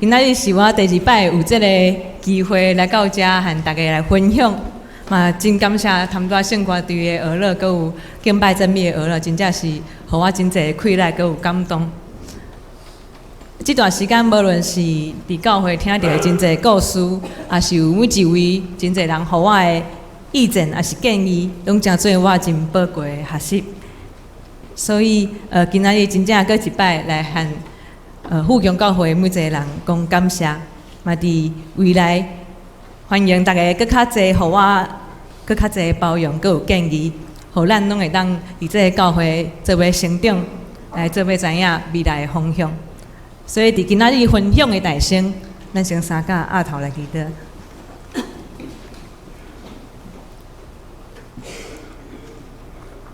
今仔日是我第二擺有這个機會來到遮和大家來分享，嘛真感謝潭大聖歌隊的學樂，閣有敬拜讚美的學樂，真正是予我真濟的氣力，閣有感動。這段時間，無論是佇教會聽著的真濟故事，抑是有每一位真濟人予我的意見，抑是建議，攏成做我真寶貴的學習。所以，今仔日真正閣一擺來和富強教會每一個人講感謝，嘛佇未來歡迎大家閣較濟予我閣較濟包容，閣有建議，予咱攏會當佇這个教會做伙成長，來做伙知影未來的方向。所以佇今仔日分享的台先，咱先三甲額頭來祈禱。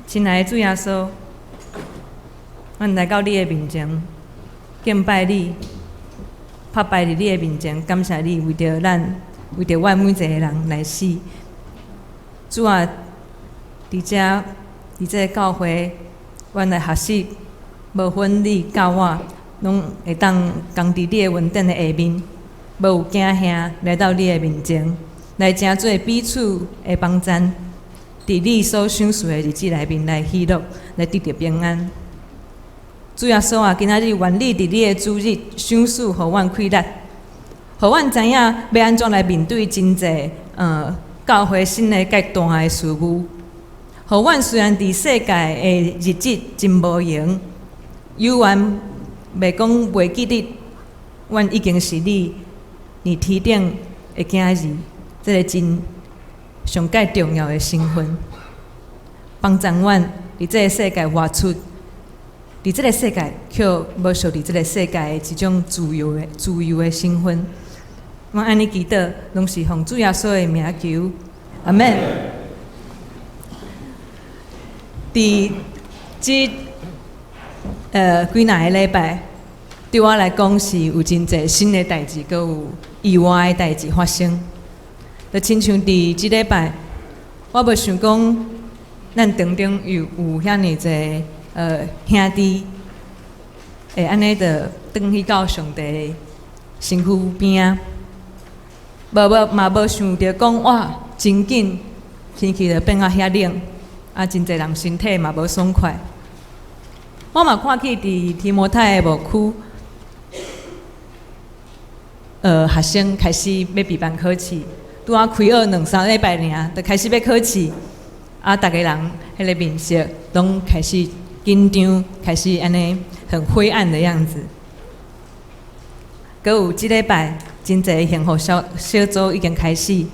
親愛的主耶穌，阮來到你的面前，敬拜你，拍敗佇你的面前，感謝你為著咱，為著阮每一個人來死。主啊，佇遮，佇這个教會，阮來學習，無分你佮我，攏會當仝佇你的恩典的下面，無有驚嚇來到你的面前，來成做彼此的幫贊，佇你所賞賜的日子內面來喜樂，來得著平安。主耶穌啊，今仔日願你佇你的主日賞賜予阮氣力，予阮知影欲按怎來面對真濟教會新的階段的事務。予阮雖然佇世界的日子真無閒，猶原袂講袂記得，阮已經是你佇天頂的囝兒，這个真上蓋重要的身份，幫助阮佇這个世界活出。佇這个世界，卻無屬佇這个世界的一種自由的身份。阮按呢祈禱，攏是奉主耶穌的名求，阿們。佇這幾若个禮拜，對我來講是有真濟新的代誌，閣有意外的代誌發生。就親像佇這禮拜，我無想講，咱當中有遐爾濟兄弟會按呢就轉去到上帝的身軀邊仔，無無嘛無想著講哇，真緊天氣就變啊遐冷，啊真濟人身體嘛無爽快。我嘛看見佇提摩太的牧區，學生開始欲備辦考試，拄仔開學兩三禮拜爾，就開始欲考試，啊，逐个人彼个面色攏開始緊張，開始按呢很灰暗的樣子。閣有這禮拜，真濟幸福小小組已經開始，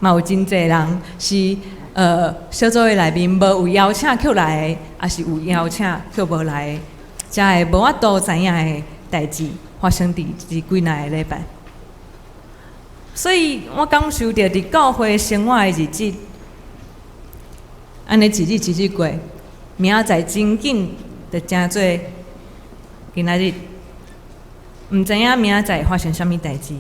嘛有真濟人是小組的內面無有邀請卻來的，抑是有邀請卻無來的，才會無法度知影的代誌發生佇這幾若个禮拜。所以我感受著佇教會生活的日子，按呢一日一日過。明仔載真緊就成做今仔日，毋知影明仔載會發生啥物代誌，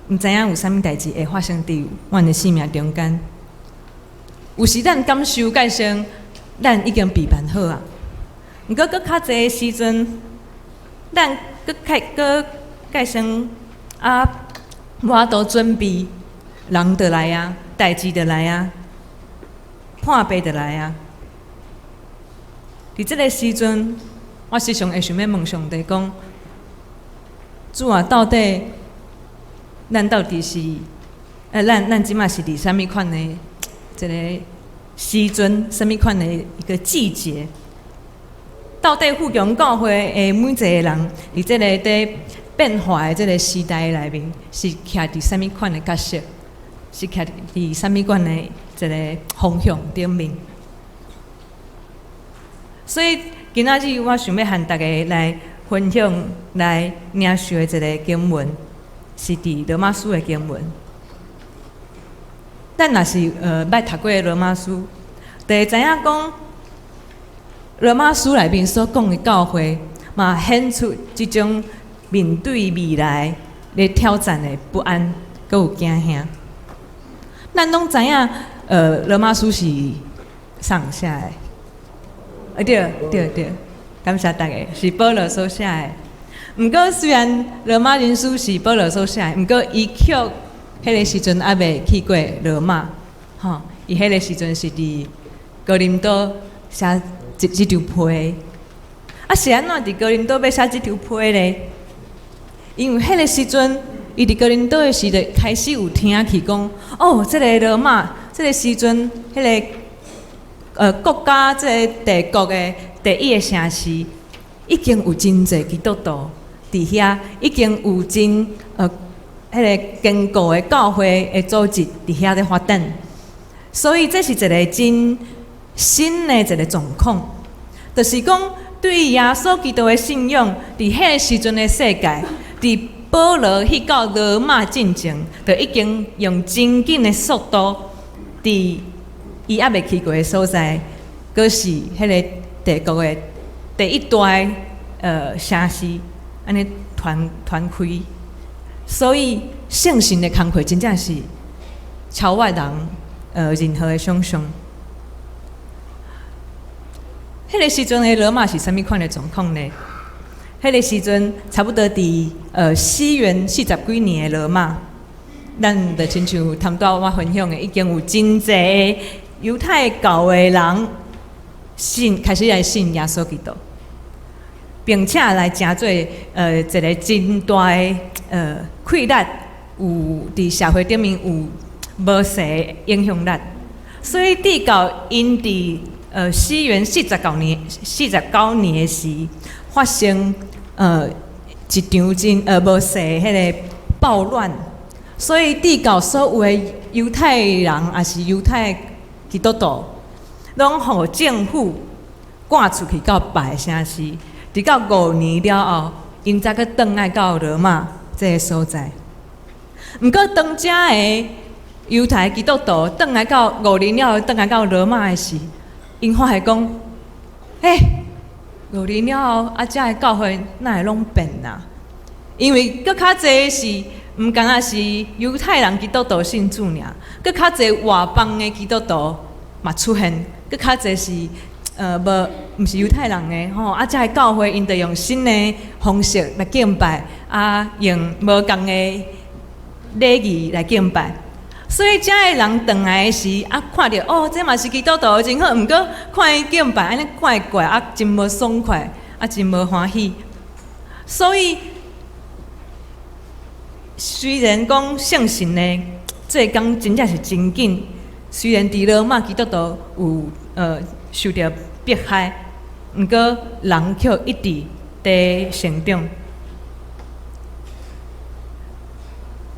毋知影有啥物代誌會發生佇阮的生命中間。有時咱感受蓋先，咱已經備辦好啊。毋過閣較濟時陣，咱閣較閣蓋先啊，無法度準備，人就來啊，代誌就來啊，破病就來啊。佇這个時陣，我時常會想欲問上帝講：主啊，到底咱到底是，咱這馬是佇啥物款的這个時陣，啥物款的一個季節？到底富強教會的每一個人，佇這个佇變化的這个時代內面，是徛佇啥物款的角色？是徛佇啥物款的一个方向頂面？所以今仔日我想欲和大家來分享、來領受的一个經文，是佇羅馬書的經文。咱若是捌讀過羅馬書，就會知影講羅馬書內面所講的教會，嘛顯出這種面對未來咧挑戰的不安，閣有驚嚇。咱攏知影，羅馬書是啥人寫的？啊對對對，感謝大家，是保羅所寫的。毋過雖然羅馬人書是保羅所寫的，毋過伊卻彼个時陣猶未去過羅馬，吼，伊彼个時陣是佇哥林多寫這張批。啊，是按怎佇哥林多欲寫這張批咧？因為彼个時陣，伊佇哥林多的時就開始有聽去講，哦，這个羅馬，這个時陣，彼个國家，這个帝國的第一个城市，已經有真濟基督徒佇遐，已經有真彼个堅固的教會的組織佇遐咧發展，所以這是一个真新的一个狀況，就是講對耶穌基督的信仰，佇彼个時陣的世界，佇保羅去到羅馬進前，就已經用真緊的速度，佇伊猶未去過的所在，閣是彼个帝國的第一大城市，按呢傳傳開。所以聖神的工課真正是超越人任何的想象。彼个時陣的羅馬是啥物款的狀況呢？彼个時陣差不多佇西元四十幾年的羅馬，咱就親像頭拄我分享的，已經有真濟猶太教的人信開始來信耶穌基督，並且來成做一个真大的氣力，有佇社會頂面有無細的影響力。所以直到𪜶佇西元49年的時，發生一場真無細彼个暴亂，所以直到所有的猶太人抑是猶太基督徒，攏予政府趕出去到別个城市，直到5年了後，𪜶才閣轉來到羅馬這个所在。毋過當遮个猶太基督徒轉來到五年了後，轉來到羅馬的時，𪜶發現講，欸，五年了後，啊，遮个教會哪會攏變啊？因為閣較濟是，毋干焦是猶太人基督徒信主爾，閣較濟外邦的基督徒嘛出現，閣較濟是無毋是猶太人的吼，啊，遮个教會𪜶就用新的方式來敬拜，啊，用無仝的禮儀來敬拜。所以遮个人轉來的時，啊，看著哦，這嘛是基督徒真好，毋過看伊敬拜按呢怪怪，啊，真無爽快，啊，真無歡喜。所以雖然講聖神的做工真正是真緊，雖然佇羅馬基督徒有受著迫害，毋過人卻一直佇成長。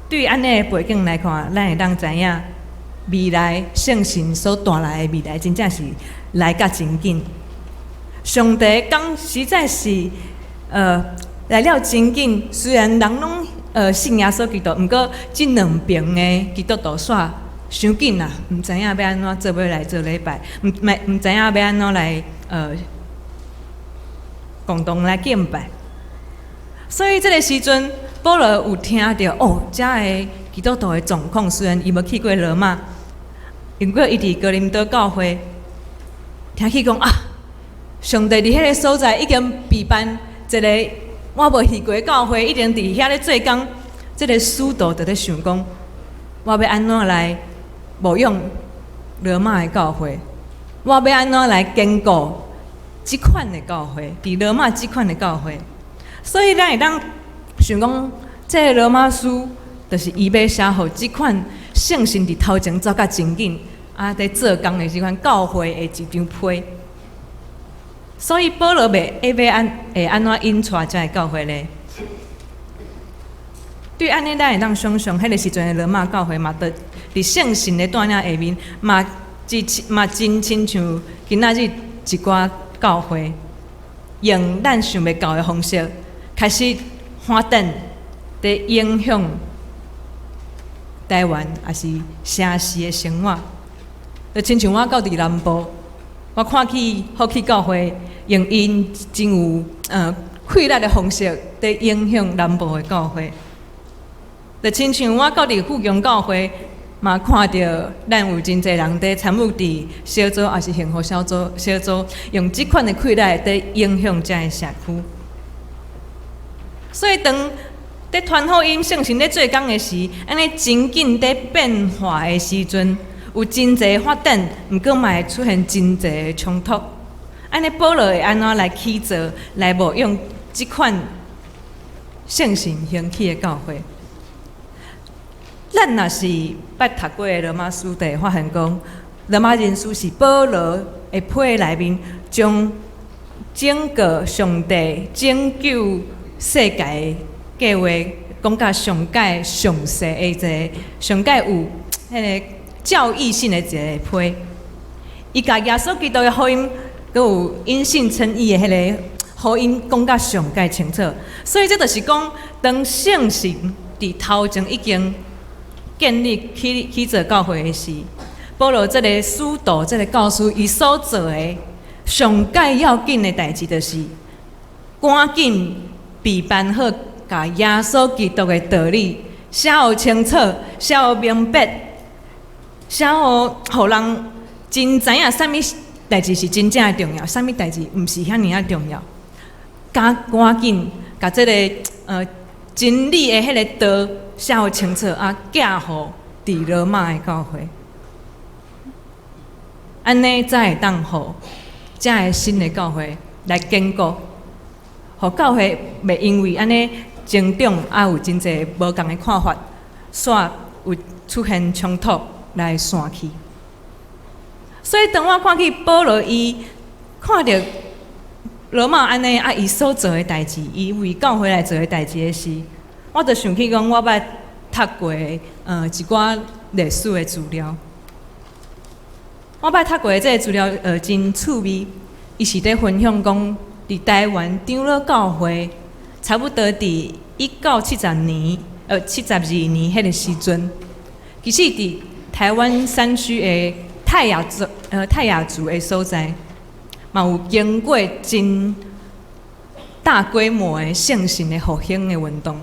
對按呢的背景來看，咱會當知影未來聖神所帶來的未來，真正是來甲真緊。上帝講實在是來了真緊，雖然人攏信耶穌基督，毋過這兩爿的基督徒煞傷緊啊，毋知影欲按怎做伙來做禮拜，毋知影欲按怎來共同來敬拜。所以這个時陣，保羅有聽著哦，遮个基督徒的狀況，雖然伊無去過羅馬，毋過伊佇哥林多教會聽去講啊，上帝佇彼个所在已經備辦一个我無去過的教會，已經佇遐咧做工。這个使徒就咧想講，我欲按怎來牧養羅馬的教會？我欲按怎來堅固這款的教會？佇羅馬這款的教會。所以咱會當想講，這个羅馬書就是伊欲寫予這款聖神佇頭前走甲真緊，啊，佇做工的這款教會的一張批。所以保羅欲會欲按會按怎引帶遮个教會呢？對按呢，咱會當想象，彼个時陣的羅馬教會嘛，佇聖神的帶領下面，嘛真嘛真親像今仔日一寡教會，用咱想袂到的方式，開始發展，佇影響台灣，抑是城市的生活。就親像我到佇南部，我看起福起教會，用𪜶真有氣力的方式，佇影響南部的教會。就親像我到佇富強教會，嘛看著咱有真濟人佇參與佇小組，抑是幸福小組小組，用這款的氣力佇影響遮个社區。所以當佇傳福音、聖神咧做工的時，按呢真緊佇變化的時陣，有真濟發展，毋過嘛會出現真濟衝突。按呢保羅會按怎來起造、來牧養這款聖神興起的教會？咱若是捌讀過羅馬書，就會發現講，羅馬人書是保羅的批內面，將整個上帝拯救世界的計劃講甲上蓋詳細的一個，上蓋有彼個教義性的一個批。伊共耶穌基督的福音，閣有因信稱義的彼個福音講甲上蓋清楚。所以這就是講，當聖神佇頭前已經建立起起造教會的時，保羅這個使徒、這個教師，伊所做的上蓋要緊的代誌，就是趕緊備辦好，共耶穌基督的道理寫予清楚，寫予明白，寫予予人真知影啥物代誌是真正的重要，啥物代誌毋是遐爾仔重要。趕趕緊共這個真理的彼個道寫予清楚，啊，寄予佇羅馬的教會，按呢才會當予遮个新的教會來堅固，予教會袂因為按呢增長啊有真濟無仝的看法，煞有出現衝突來散去。所以當我看見保羅伊看著羅馬按呢啊，伊所做的代誌，伊為教會來做的代誌的時，我就想起講，我捌讀過一寡歷史的資料。我捌讀過的這個資料，真趣味。伊是佇分享講，佇台灣長老教會，差不多佇1970年，72年彼個時陣，其實佇台灣山區的泰雅族的所在，嘛有經過真大規模的聖神的復興的運動。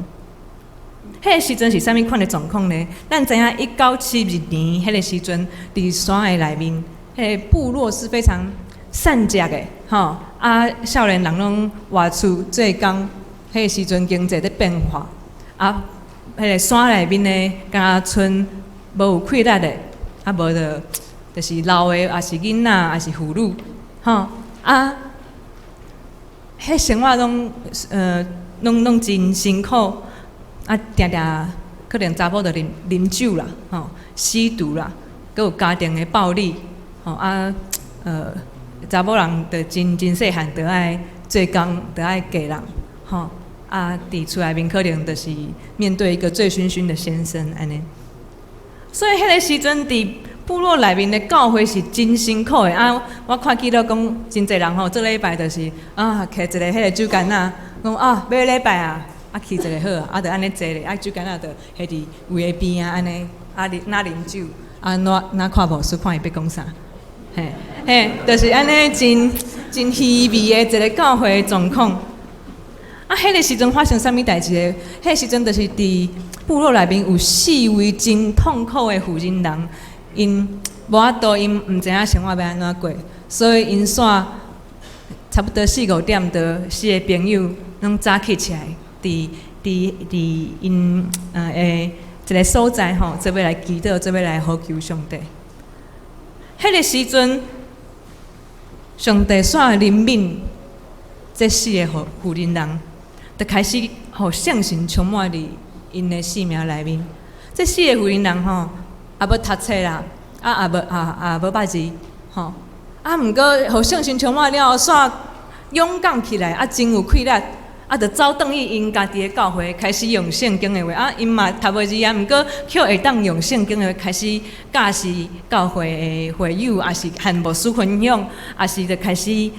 彼個時陣是啥物款的狀況呢？咱知影1972年彼個時陣，佇山的內面，彼個部落是非常散食的，吼啊，少年人攏外出做工，彼個時陣經濟佇變化，啊，彼個山內面的敢若賰無有氣力的，啊無就是老的，抑是囡仔，抑是婦女，吼啊，彼生活攏真辛苦。啊，定定可能查某就啉啉酒啦，吼，吸毒啦，閣有家庭的暴力，吼啊，查某人就真真細漢就愛做工，就愛嫁人，吼啊，佇厝內面可能就是面對一個醉醺醺的先生按呢。所以彼個時陣佇部落內面的教會是真辛苦的啊！我看記錄講，真濟人吼，做禮拜就是啊，提一个彼個酒矸仔，講啊，欲禮拜啊。啊，去一个好啊，啊，就按呢坐咧，啊，酒矸仔就彼佇圍的邊仔按呢，啊，啉若啉酒，啊，若若看牧師看伊欲講啥，嘿，嘿，就是按呢真真稀微的一个教會的狀況。啊，彼个時陣發生啥物代誌咧？彼个時陣就是佇部落內面有四位真痛苦的婦人人，𪜶無法度，𪜶毋知影生活欲按怎過，所以𪜶煞差不多四五點，就四个朋友攏早起起來。佇𪜶的一个所在吼，做伙來祈禱，做伙來呼求上帝。彼个時陣，上帝煞憐憫這四个婦人人，就開始予聖神充滿佇𪜶的生命內面。這四个婦人人吼，也無讀冊啦，啊也無也也無捌字，吼。啊，毋過予聖神充滿了後，煞勇敢起來，啊，真有氣力。啊，就走轉去𪜶家己的教會，開始用聖經的話，啊，𪜶嘛讀袂字啊，毋過卻會當用聖經的話開始教示教會的會友，抑是和牧師分享，抑是就開始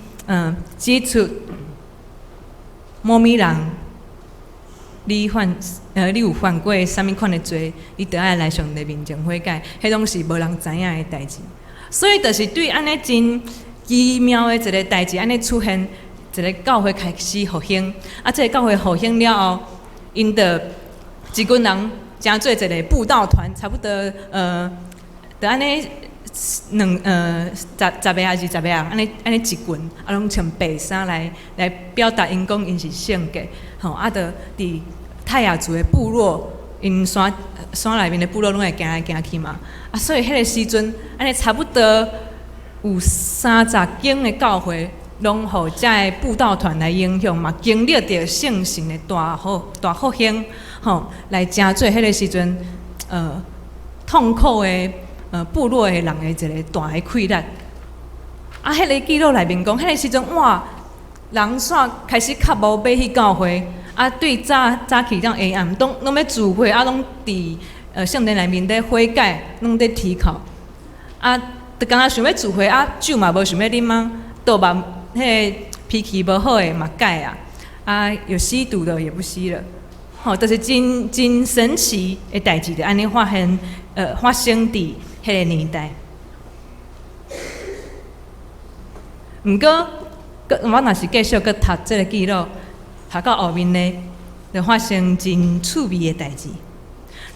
指出某物人，你有犯過啥物款的罪，你著愛來上帝面前悔改，彼攏是無人知影的代誌。所以，就是對按呢真奇妙的一个代誌，按呢出現。一个教會開始復興，啊，這个教會復興了後，𪜶就一群人成做一个佈道團，差不多就按呢兩十十个抑是20个人，按呢按呢一群，啊，攏穿白衫來表達𪜶講𪜶是聖潔，吼。吼，啊，就佇泰雅族的部落，𪜶山山內面的部落攏會行來行去嘛，啊，所以彼個時陣，按呢差不多有三十間的教會，攏予遮个布道團來影響嘛，經歷著聖神的大復興，吼，來成做彼個時陣，痛苦的部落的人的一個大的氣力。啊，彼个記錄內面講，彼個時陣哇，人煞開始較無欲去教會，啊，對早早起到下暗，攏欲聚會，啊，攏佇聖殿內面咧悔改，攏咧祈禱。啊，就敢若想欲聚會，啊，酒嘛無想欲啉啊，倒嘛彼个脾氣無好的嘛改啊，啊，有吸毒的也不吸了，吼，就是真真神奇的代誌，就按呢發生佇彼个年代。毋過，我若是繼續閣讀這個記錄，讀到後面呢，就發生真趣味的代誌。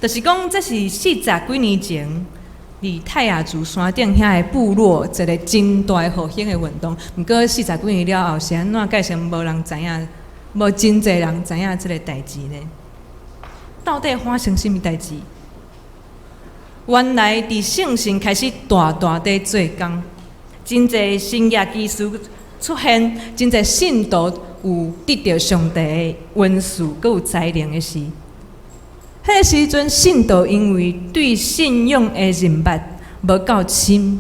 就是講，這是四十幾年前，佇泰雅族山頂遐个部落一個真大的復興的運動。毋過四十幾年了後，是按怎改成無人知影，無真濟人知影這个代誌呢？到底發生啥物代誌？原來佇聖神開始大大佇做工，真濟神蹟奇事出現，真濟信徒有得著上帝的恩賜，閣有才能的時。彼个時陣，信徒因為對信仰的認捌無夠深，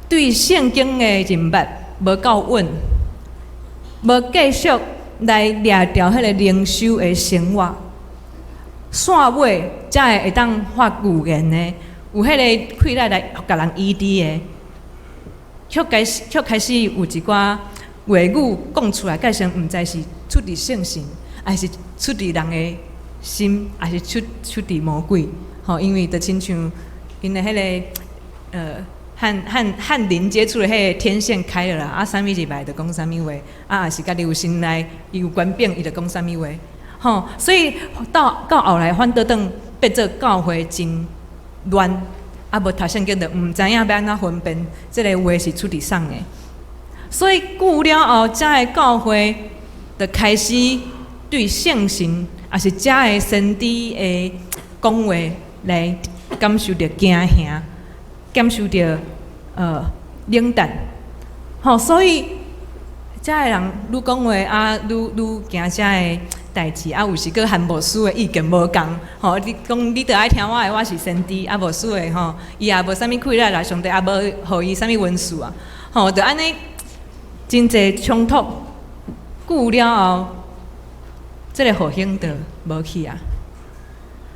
對聖經的認捌無夠穩，無繼續來掠牢彼个靈修的生活，煞尾才會當發預言的，有彼个氣力來共人醫治的，卻開始有一寡話語講出來，改成毋知是出佇聖神，還是出佇人的心，還是出佇魔鬼？吼，因為就親像𪜶的彼个和靈接觸的彼个天線開了啦，啊，啥物入來就講啥物話，啊，也是家己有心內伊有權柄，伊就講啥物話，吼，所以到後來反倒轉變做教會真亂，啊，無讀聖經就毋知影欲按怎分辨，這个話是出佇啥的。所以久了後，遮个教會就開始對聖神，抑是遮个先知的講話來感受著驚嚇，感受著冷淡，吼，所以遮个人愈講話啊，愈驚遮个代誌，啊，有時閣和牧師的意見無仝，吼，你講你著愛聽我的，我是先知，啊，牧師的吼，伊也無啥物氣力啦，上帝也無予伊啥物恩賜啊，吼，就按呢真濟衝突，久了後，這个復興就無去啊。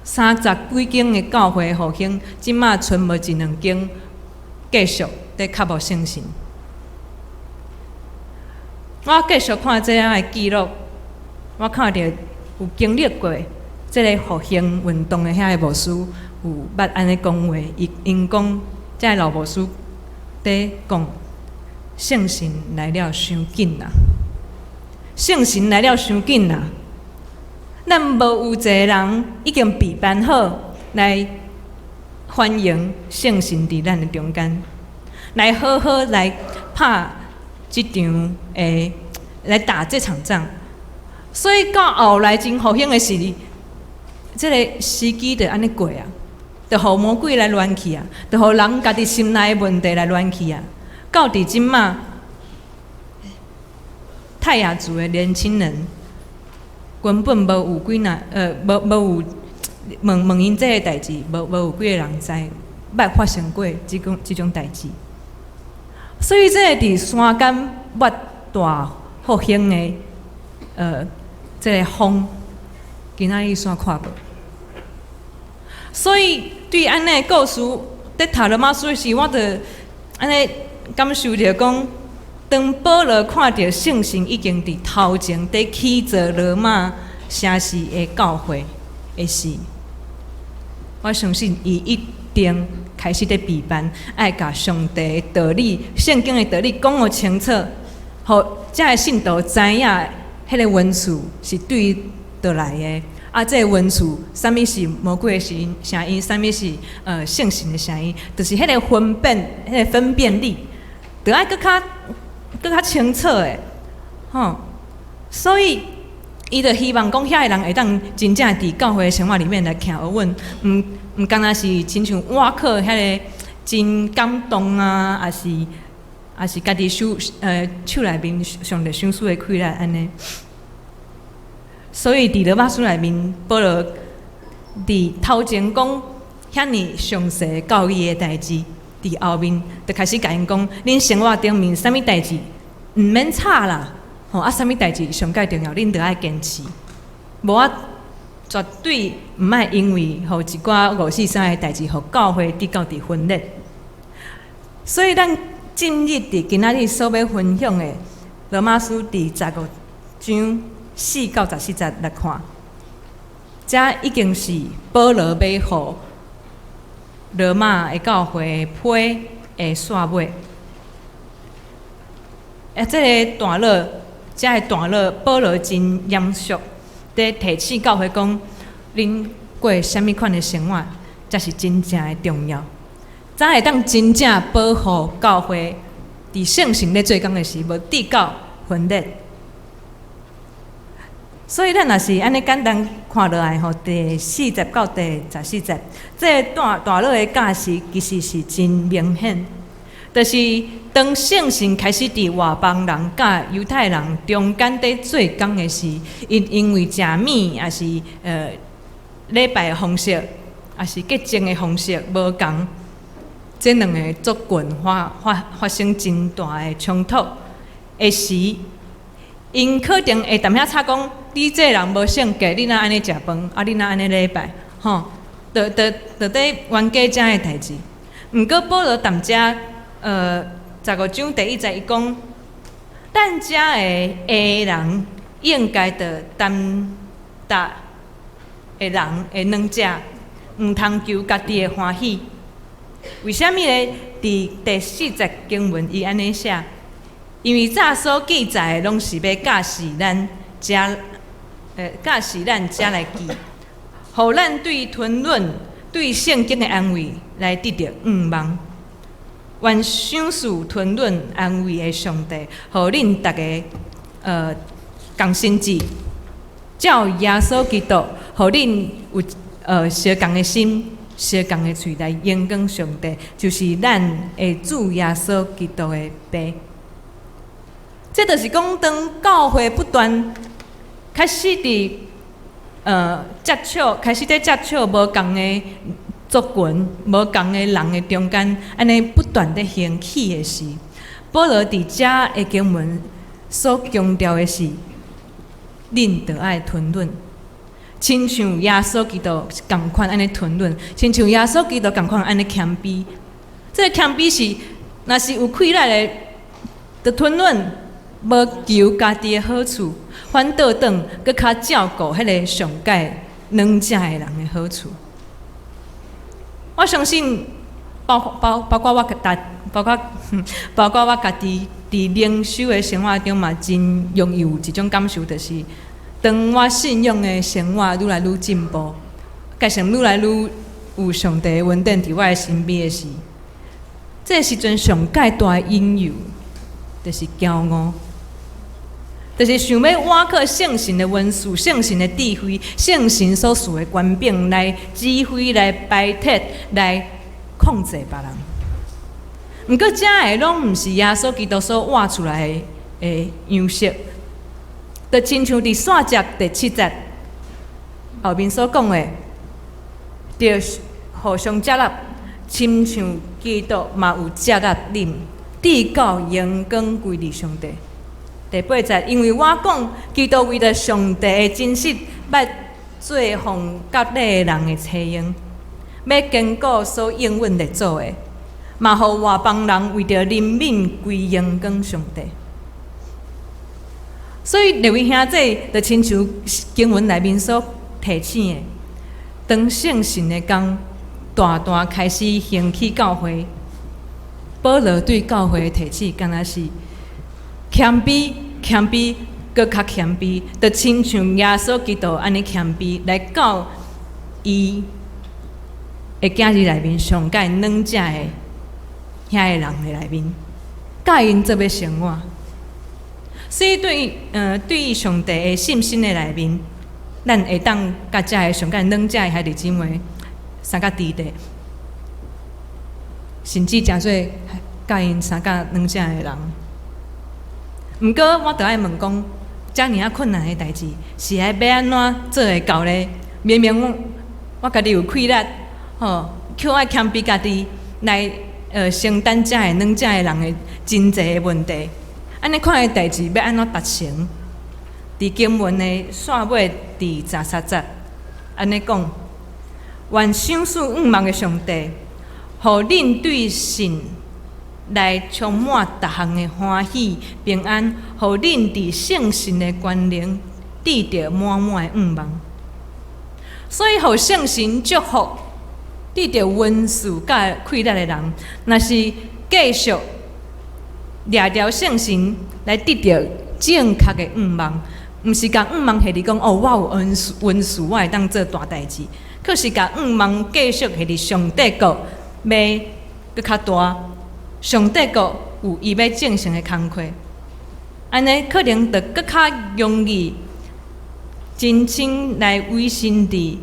三十幾間的教會復興，這馬賰無一兩間繼續佇渴慕聖神。我繼續看這樣的記錄，我看著有經歷過這个復興運動的遐个牧師有捌按呢講話，𪜶講這个老牧師佇講聖神來了傷緊啊，聖神來了傷緊啊。咱無有一个人已經備辦好來歡迎聖神佇咱的中間，來好好來拍這場的，來打這場仗。所以到後來真復興的時，這个時機就按呢過啊，就予魔鬼來亂去啊，就予人家己心內的問題來亂去啊。到佇這馬，泰雅族的年輕人根本無有幾若，無有問問𪜶這个代誌，無有幾个人知，捌發生過這種代誌。所以這個佇山間捌大復興的，這个風，今仔日煞看無。所以對按呢故事，佇讀羅馬書時，我就按呢感受著講，當保羅看著聖神已經佇頭前佇起造羅馬城市的教會的時，我相信伊一定開始佇備辦，愛共上帝的道理、聖經的道理講予清楚，予遮个信徒知影，彼个恩賜是對佗來的。啊，這个恩賜，啥物是魔鬼的聲音，啥物是聖神的聲音，就是彼个分辨、彼个分辨力，著愛閣較清楚的，吼。所以伊就希望講遐个人會當真正佇教會的生活裡面來徛穩，毋干焦是親像倚靠遐个真感動啊，抑是家己手內面上帝賞賜的氣力按呢。所以佇羅馬書內面，保羅佇頭前講遐爾詳細教義的代誌，佇後面就開始共𪜶講，恁生活頂面啥物代誌毋免吵啦，吼啊，啥物代誌上蓋重要，恁著愛堅持，無啊絕對毋愛因為予一寡五四三的代誌，予教會得到佇分裂。所以咱進入佇今仔日所欲分享的羅馬書第15章4到14節來看，這已經是保羅欲予羅馬的教會批的煞尾。啊，這个段落，這个段落，保羅真嚴肅，佇提醒教會講，恁過啥物款的生活，才是真正的重要，才會當真正保護教會佇聖神咧做工的時，無致到分裂。所以咱若是按呢簡單看落來吼，第4節到第14節，這个段落的教示其實是真明顯，就是當聖神開始佇外邦人佮猶太人中間佇做工的時，𪜶因為食物，抑是禮拜的方式，抑是潔淨的方式無仝，這兩个族群發生真大的衝突的時，𪜶可能會踮遐吵講，你這个人無聖潔，你哪按呢食飯？啊，你哪按呢禮拜？吼，就佇冤家遮的代誌。毋過保羅踮遮，15章第1節，伊講，咱遮的下人應該著擔擔的人的軟者，毋通求家己的歡喜。為啥物咧？佇第四節經文伊按呢寫，因為早所記載的攏是欲教示咱，遮教示咱才來記，予咱對吞忍、對聖經的安慰來得著向望。願賞賜吞忍安慰的上帝，予恁逐家仝心志，照耶穌基督，予恁有相仝的心、相仝的喙來榮光上帝，就是咱的主耶穌基督的父。這就是講，當教會不斷開始佇接觸，開始佇接觸無仝的族群、無仝的人的中間，按呢不斷佇興起的時，保羅佇遮的經文所強調的是，恁著愛吞忍，親像耶穌基督仝款按呢吞忍，親像耶穌基督仝款按呢謙卑。這个謙卑是，若是有氣力的，就吞忍，無求家己的好處，反倒轉閣較照顧彼个上蓋軟者的人的好處。我相信，包括我家己佇靈修的生活中嘛，真容易有一種感受，就是當我信仰的生活愈來愈進步，加上愈來愈有上帝的恩典佇我的身邊的時，這個時陣上蓋大的引誘，就是驕傲。就是想欲倚靠聖神的恩賜、聖神的智慧、聖神所賜的權柄來指揮、來排斥、來控制別人。毋過，這个攏毋是耶穌基督所活出來的樣式。就親像佇煞節第七節後面所講的，著互相接納，親像基督嘛有接納恁，直到榮光歸予上帝。第八節，因為我講，基督為著上帝的真實，捌做奉割禮的人的差役，欲堅固所應允列祖的，嘛予外邦人為著憐憫歸榮光上帝。所以列位兄弟，就親像經文內面所提醒的，當聖神的工大大開始興起教會，保羅對教會的提醒，敢若是謙卑、謙卑，閣較謙卑，就親像耶穌基督按呢謙卑，來到伊的囝兒內面上蓋軟者的遐个人的內面，教𪜶做欲生活。所以對上帝的信心的內面，咱會當佮遮个上蓋軟遮的兄弟姊妹相佮佇咧，甚至誠做佮𪜶相佮軟遮的人。毋過我著愛問講，遮爾仔困難的代誌，是愛欲按怎做會到咧？明明我家己有氣力，吼，卻愛謙卑家己來承擔遮个軟遮的人的真濟的問題。按呢款的代誌欲按怎達成？佇經文的煞尾佇13節，按呢講：願賞賜向望的上帝，予恁對信來充滿逐項的歡喜平安，予恁佇聖神的權能得著滿滿的向望。所以，予聖神祝福得著恩賜佮氣力的人，若是繼續掠著聖神來得著正確的向望，毋是共向望繫佇講哦，我有恩賜，恩賜我會當做大代誌，卻是共向望繼續繫佇上帝國欲閣較大，上帝國有伊欲進行的工課，按呢可能就閣較容易真心來委身佇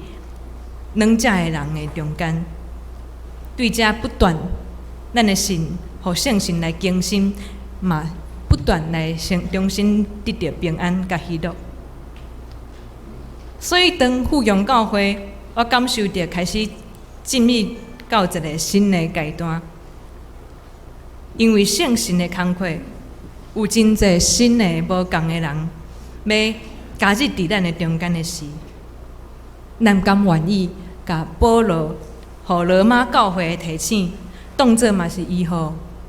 軟者的人的中間，對遮不斷咱的信，予聖神來更新，嘛不斷來重新得著平安佮喜樂。所以當富陽教會，我感受著開始進入到一个新的階段，因為聖神的工課，有真濟新的無仝的人，欲加入佇咱的中間的時，咱敢願意共保羅予羅馬教會的提醒，當做嘛是伊予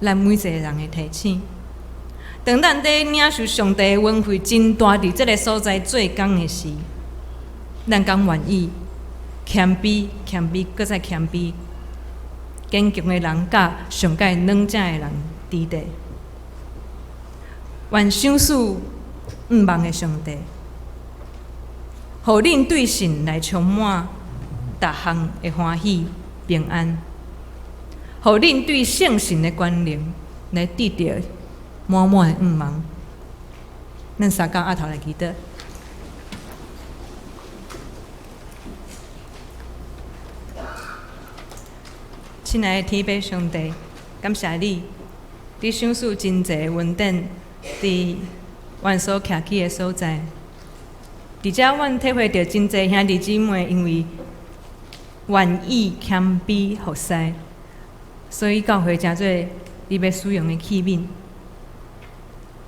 咱每一个人的提醒。當咱佇領受上帝的恩惠真大佇這个所在做工的時，咱敢願意謙卑、謙卑、閣再謙卑，堅強的人佮上蓋軟者的人佇咧。願賞賜向望的上帝，予恁對信來充滿逐項的歡喜平安，予恁對聖神的權能來得著滿滿的向望。咱三工阿頭來祈禱。親愛的天父上帝，感謝你，你賞賜真濟恩典，佇阮所徛起的所在。佇遮，阮體會著真濟兄弟姊妹，因為願意謙卑服侍，所以教會成做你欲使用的器皿。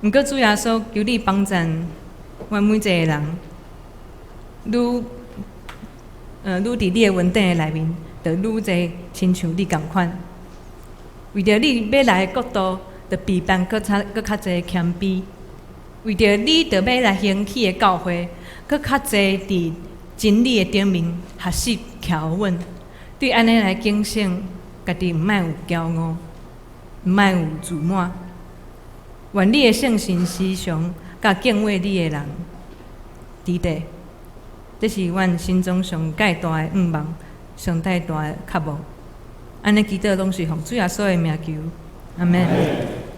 毋過主耶穌，求你幫贊阮每一个人，愈佇你的恩典的內面，就愈濟親像你仝款。為著你欲來的國度，就備辦閣較濟謙卑；為著你著欲來興起的教會，閣較濟佇真理的頂面學習徛穩。對按呢來警醒，家己毋愛有驕傲，毋愛有自滿。願你的聖神時常佮敬畏你的人佇咧，這是阮心中上蓋大的願望，上蓋大的渴慕。按呢祈禱攏是奉主耶穌的名求，阿們。